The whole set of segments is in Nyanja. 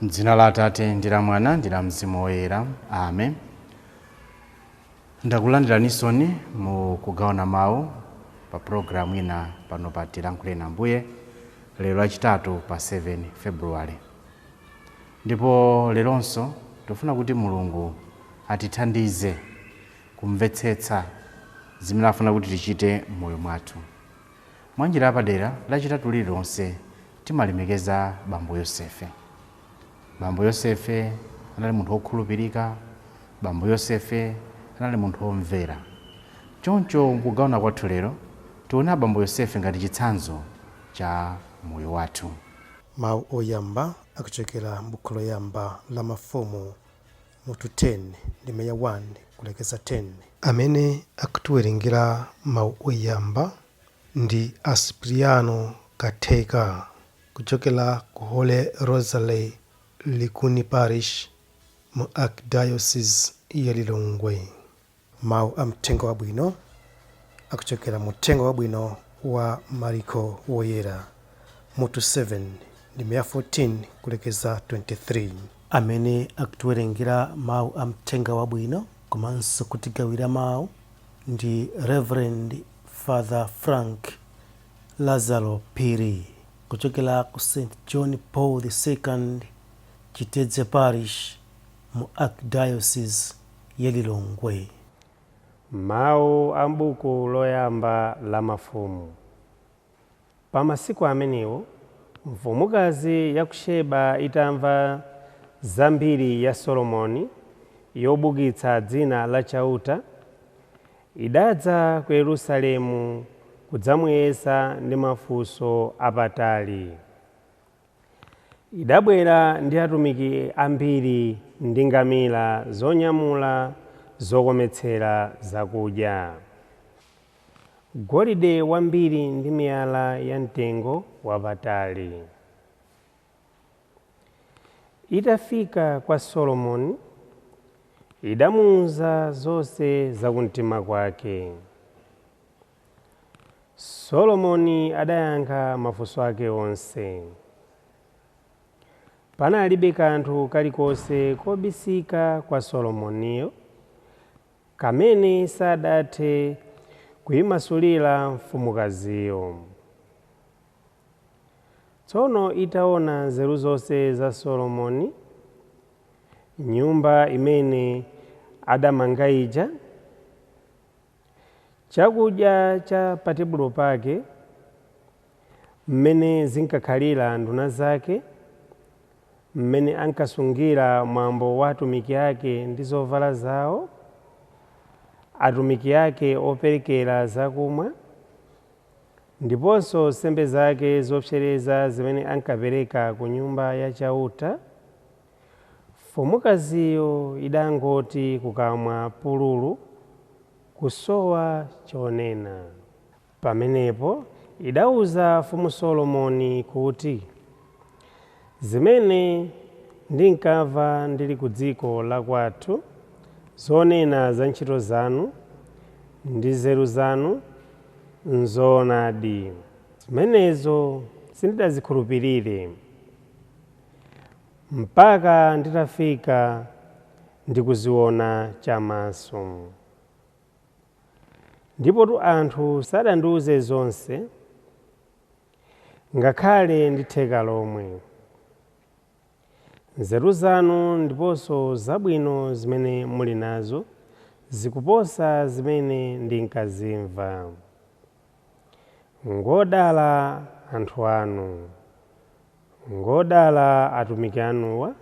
M'dzina la Atate ndi la Mwana ndi la Mzimu Woyera, amen. Ndakulandiraninso mu kugawana mawu pa pulogalamu ina pano pa Tilankhuleni Ambuye, lero Lachitatu pa 7 February. Ndipo leronso tifuna kuti Mulungu atithandize kumvetsetsa zimene afuna kuti tichite m'moyo mwathu. Mwanjira yapadera, Lachitatu lililonse timalemekeza Bambo Yosefe. Bambo Yosefe anali munthu wokhulupirika, Bambo Yosefe anali munthu womvera. Choncho mkugawana kwathu lero tione abambo Yosefe ngati chitsanzo cha moyo wathu. Mawu oyamba akuchokera m'buku loyamba la Mafumu mutu 10 ndime ya 1 kulekeza 10. Amene akutiwerengera mawu oyamba ndi a Cipriano Katheka kuchokera ku Holy Rosary Likuni Parish mu Archdiocese ya Lilongwe. Mawu a Mthenga Wabwino akuchokera mu Uthenga Wabwino wa Mariko Woyera mutu 7 ndime ya 14 kulekeza 23. Amene akutiwerengera mawu a Mthenga Wabwino komanso kutigawira mawu ndi Rev. Father Frank Lazaro Phiri kuchokera ku St. John Paul II Chitedze Parish mu Archdiocese ya Lilongwe. Mawu a m'buku loyamba la Mafumu. Pa masiku amenewo, mfumukazi ya ku Sheba itamva za mbiri ya Solomoni yobukitsa dzina la Chauta, idadza ku Yerusalemu kudzamuyesa ndi mafunso apatali. Idabwera ndi atumiki ambiri ndi ngamira zonyamula zokometsera zakudya, golide wambiri ndi miyala ya mtengo wapatali. Itafika kwa Solomoni, idamuuza zonse za kumtima kwake. Solomoni adayankha mafunso ake onse. Panalibe kanthu kalikonse kobisika kwa Solomoniyo, kamene sadathe kuimasulira mfumukaziyo. Tsono itaona nzeru zonse za Solomoni, nyumba imene adamanga ija, chakudya cha patebulo pake, mmene zinkakhalira nduna zake, mmene ankasungira mwambo wa atumiki ake ndi zovala zawo, atumiki ake operekera zakumwa, ndiponso nsembe zake zopsereza zimene ankapereka ku Nyumba ya Chauta, mfumukaziyo idangoti kukamwa pululu, kusowa chonena. Pamenepo idauza mfumu Solomoni kuti, Zimene ndinkamva ndili ku dziko lakwathu, zonena za ntchito zanu ndi nzeru zanu, nzoonadi. Zimenezo sindidazikhulupirire, mpaka nditafika ndi kuziwona chamaso. Ndipotu anthu sadandiwuze zonse, ngakhale ndi theka lomwe. Nzeru zanu ndiponso zabwino zimene muli nazo zikuposa zimene ndinkazimva. Ngodala anthu anu, ngodala atumiki anuwa,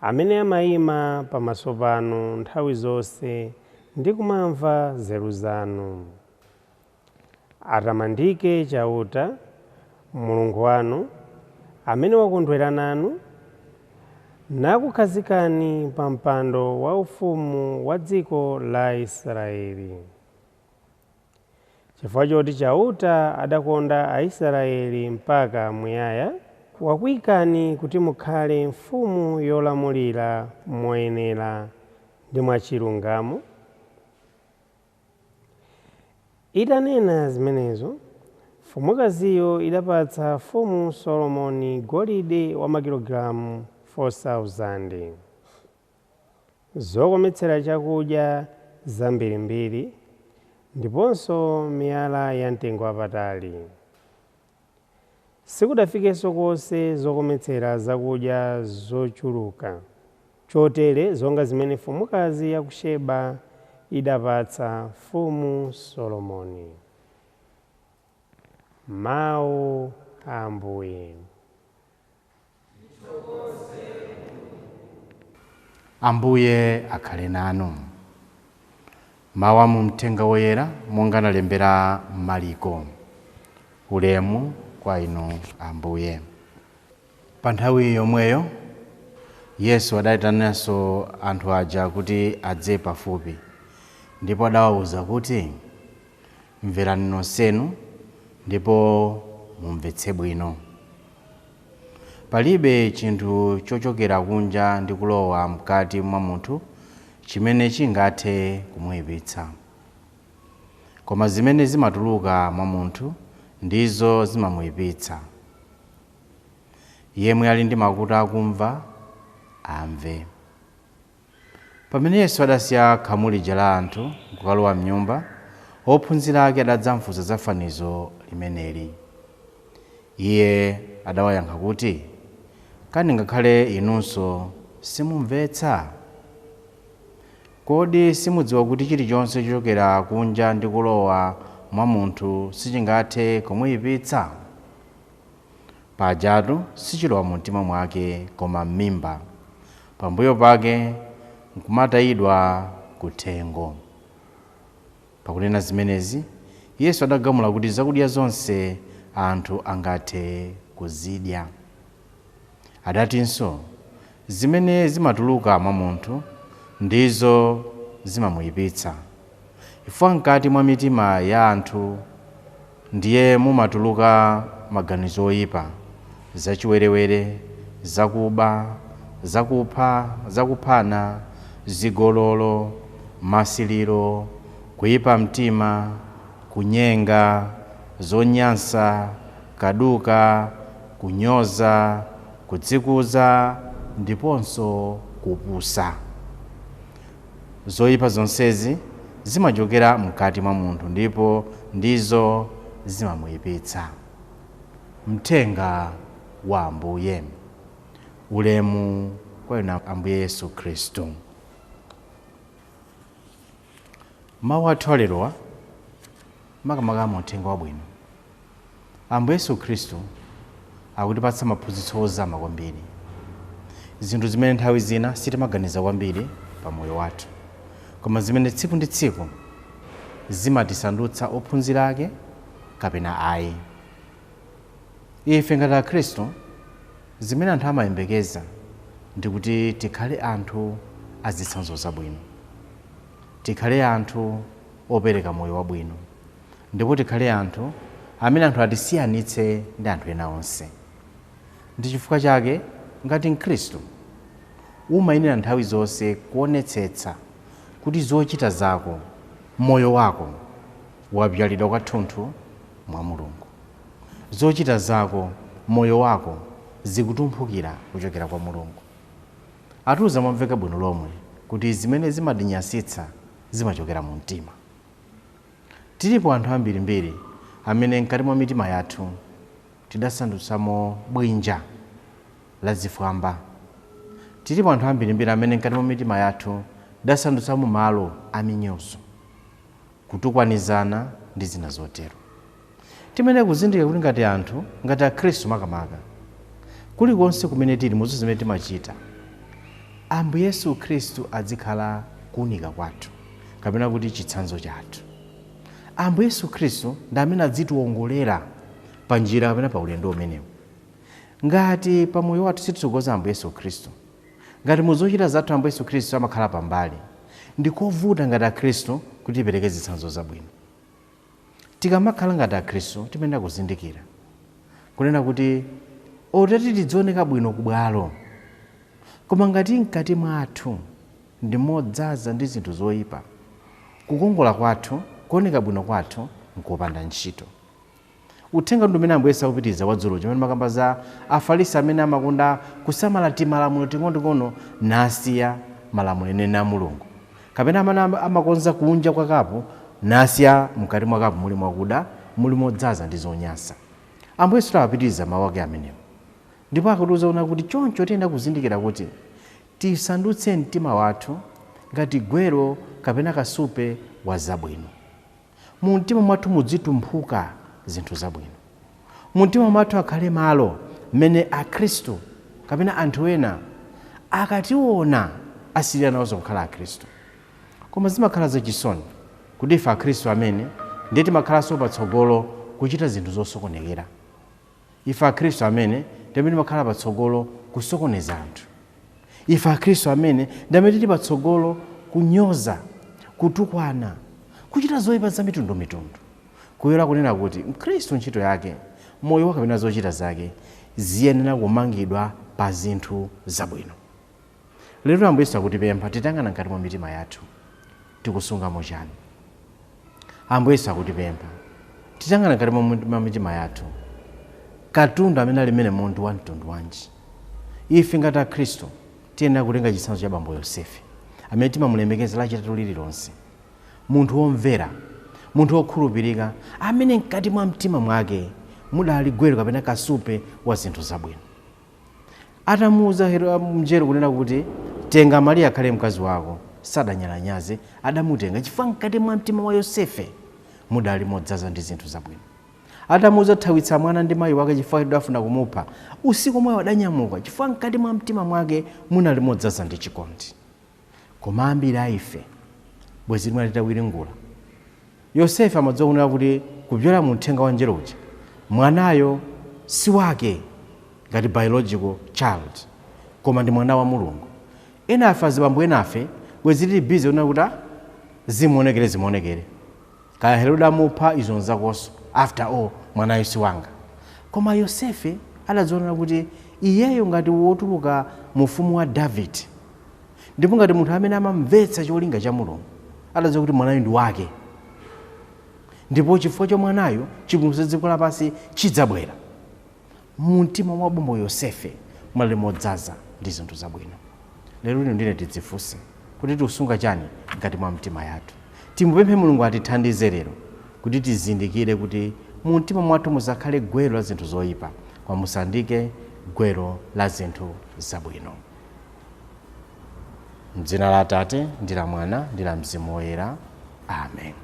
amene amaima pamaso panu nthawi zonse ndi kumamva nzeru zanu. Atamandike Chauta, Mulungu wanu, amene wakondwera nanu, nakukhazikani pa mpando waufumu wa dziko la Aisraele. Chifukwa choti Chauta adakonda Aisraele mpaka muyaya, Wakuyikani kuti mukhale mfumu yolamulira moyenera ndi mwachilungamo. Itanena zimenezo, mfumukaziyo idapatsa mfumu Solomoni golide wa makilogalamu 4,000, zokometsera chakudya zambirimbiri ndiponso miyala yamtengo wapatali. Sikudafikenso konse zokometsera zakudya zochuluka chotere zonga zimene mfumukazi ya ku Sheba idapatsa mfumu Solomoni. Mawu a Ambuye. Ambuye akhale nanu. Mawu a mu Mthenga Woyera monga analembera Mariko. Ulemu kwa inu Ambuye. Pa nthawi yomweyo Yesu adayitananso anthu aja kuti adze pafupi, ndipo adawawuza kuti, mverani nonsenu ndipo mumvetse bwino. Palibe chinthu chochokera kunja ndi kulowa mkati mwa munthu chimene chingathe kumuyipitsa, koma zimene zimatuluka mwa munthu ndizo zimamuyipitsa. Yemwe ali ndi makutu akumva amve. Pamene Yesu adasiya khamu lija la anthu kukalowa mnyumba, ophunzira ake adadzamufunsa za fanizo limeneli. Iye adawayankha kuti, kani ngakhale inunso simumvetsa? Kodi simudziwa kuti chilichonse chochokera kunja ndi kulowa mwa munthu sichingathe kumuyipitsa? Pajatu sichilowa mu mtima mwake koma m'mimba, pambuyo pake nkumatayidwa kuthengo. Pakunena zimenezi, Yesu adagamula kuti zakudya zonse anthu angathe kuzidya. Adatinso, zimene zimatuluka mwa munthu ndizo zimamuyipitsa. Chifukwa mkati mwa mitima ya anthu ndiye mumatuluka maganizo oyipa, zachiwerewere, zakuba, zakupha, zakuphana, zigololo, masiliro, kuyipa mtima, kunyenga, zonyansa, kaduka, kunyoza, kudzikuza ndiponso kupusa. Zoyipa zonsezi zimachokera mkati mwa munthu ndipo ndizo zimamuyipitsa. Mthenga wa Ambuye. Ulemu kwa inu Ambuye Yesu Khristu. Mawu athu alerowa makamaka mu Mthenga Wabwino, Ambuye Yesu Khristu akutipatsa maphunzitso ozama kwambiri, zinthu zimene nthawi zina sitimaganiza kwambiri pa moyo wathu, koma zimene tsiku ndi tsiku zimatisandutsa ophunzira ake kapena ayi. Ife ngati Akhristu, zimene anthu amayembekeza ndikuti tikhale anthu azitsanzo zabwino, tikhale anthu opereka moyo wabwino, ndipo tikhale anthu amene anthu atisiyanitse ndi anthu ena onse. Ndi chifukwa chake ngati Mkhristu umayenera nthawi zonse kuonetsetsa kuti zochita zako, moyo wako wapyalidwa kwathunthu mwa Mulungu. Zochita zako, moyo wako zikutumphukira kuchokera kwa Mulungu. Atiuza momveka bwino lomwe kuti zimene zimatinyasitsa zimachokera mu mtima. Tilipo anthu ambirimbiri amene mkati mwa mitima yathu tidasandutsamo bwinja la zifwamba. Tilipo anthu ambirimbiri amene mkati mwa mitima yathu tidasandutsamo malo aminyozo, kutukwanizana ndi zina zotero. Timene kuzindikira kuti ngati anthu, ngati Akhristu makamaka, kulikonse kumene tili muzo zimene timachita, Ambuye Yesu Khristu adzikhala kuwunika kwathu, kapena kuti chitsanzo chathu. Ambuye Yesu Khristu ndi amene adzitiwongolera pa njira kapena pa ulendo umenewu. Ngati pa moyo wathu sititsogoza Ambuye Yesu Khristu, ngati muzochita zathu Ambuye Yesu Khristu amakhala pambali, ndikovuta ngati Akhristu kuti tipereke zitsanzo zabwino. Tikamakhala ngati Akhristu timayenera kuzindikira kunena kuti Otati tidzioneka bwino kubwalo, koma ngati mkati mwathu ndi modzaza ndi zinthu zoyipa, kukongola kwathu, kuoneka bwino kwathu nkopanda ntchito. Uthenga ndi umene Ambuye akupitiriza wadzulo, chimene makamba za Afarisi amene amakonda kusamala timalamulo ting'onoting'ono nasiya malamulo ene a Mulungu, kapena amene amakonza kunja kwa kapu nasiya mkati mwa kapu muli mwakuda, muli modzaza ndi zonyansa. Ambuye Yesu akupitiriza mawu ake amenewo, ndipo akutiuza kuti choncho tiyenda kuzindikira kuti tisandutse mtima wathu ngati gwero kapena kasupe wa zabwino. Mu mtima mwathu mudzitumphuka zinthu zabwino. Mu mtima mwathu akhale malo mmene Akhristu kapena anthu ena akationa asirira nawonso kukhala Akhristu. Koma zimakhala zachisoni kuti ife Akhristu amene ndiye timakhalanso patsogolo kuchita zinthu zosokonekera. Ife Akhristu amene ndiye timakhala patsogolo kusokoneza anthu. Ife Akhristu amene ndiye tili patsogolo kunyoza, kutukwana, kuchita zoyipa za mitundumitundu. Kuyera kunena kuti Mkhristu ntchito yake, moyo wake kapena zochita zake ziyenera kumangidwa pa zinthu zabwino. Lero Ambuye Yesu akutipempha titangana mkati mwa mitima yathu, tikusungamo chani? Ambuye Yesu akutipempha titangana mkati mwa mitima yathu, katundu amene ali mmene munthu wa mtundu wanji. Ife ngati Akhristu tiyenera kutenga chitsanzo cha bambo Yosefe amene timamulemekeza lachitatu lililonse, munthu womvera, munthu wokhulupirika, amene mkati mwa mtima mwake mudali gwero kapena kasupe wa zinthu zabwino. Atamuuza mnjelo kunena kuti tenga Mariya akhale mkazi wako, sadanyalanyaze, adamutenga chifukwa mkati mwa mtima wa Yosefe mudali modzaza ndi zinthu zabwino. Atamuuza thawitsa mwana ndi mayi wake chifukwa adafuna kumupha, usiku omwewo adanyamuka chifukwa mkati mwa mtima mwake munali modzaza ndi chikondi. Koma ambiri a ife bwezi limwe titawiringula. Yosefe amadziwa kunena kuti kupyola mu uthenga wa mnjelo uja mwanayo si wake ngati biological child, koma ndi mwana wa Mulungu. Ena afe azibambo ena afe bwezi tili busy kunena kuti zimuonekere zimuonekere, kaya Herode amupha izo nzakonso, after all mwanayo si wanga. Koma Yosefe adadziona kuti iyeyo ngati wotuluka mu ufumu wa Davide, ndipo ngati munthu amene amamvetsa cholinga cha Mulungu, adadziwa kuti mwanayo ndi wake, ndipo chifukwa cha mwanayo chipulumutso cha dziko lapansi chidzabwera. Mu mtima mwa bambo Yosefe munali modzaza ndi zinthu zabwino. Lero lino ndine tidzifunse kuti tikusunga chani mkati mwa mtima yathu. Timupemphe Mulungu atithandize lero kuti tizindikire kuti mu mtima mwathu musakhale gwero la zinthu zoyipa, koma musandike gwero la zinthu zabwino. M'dzina la Atate ndi la Mwana ndi la Mzimu Woyera. Amen.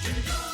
Yeah.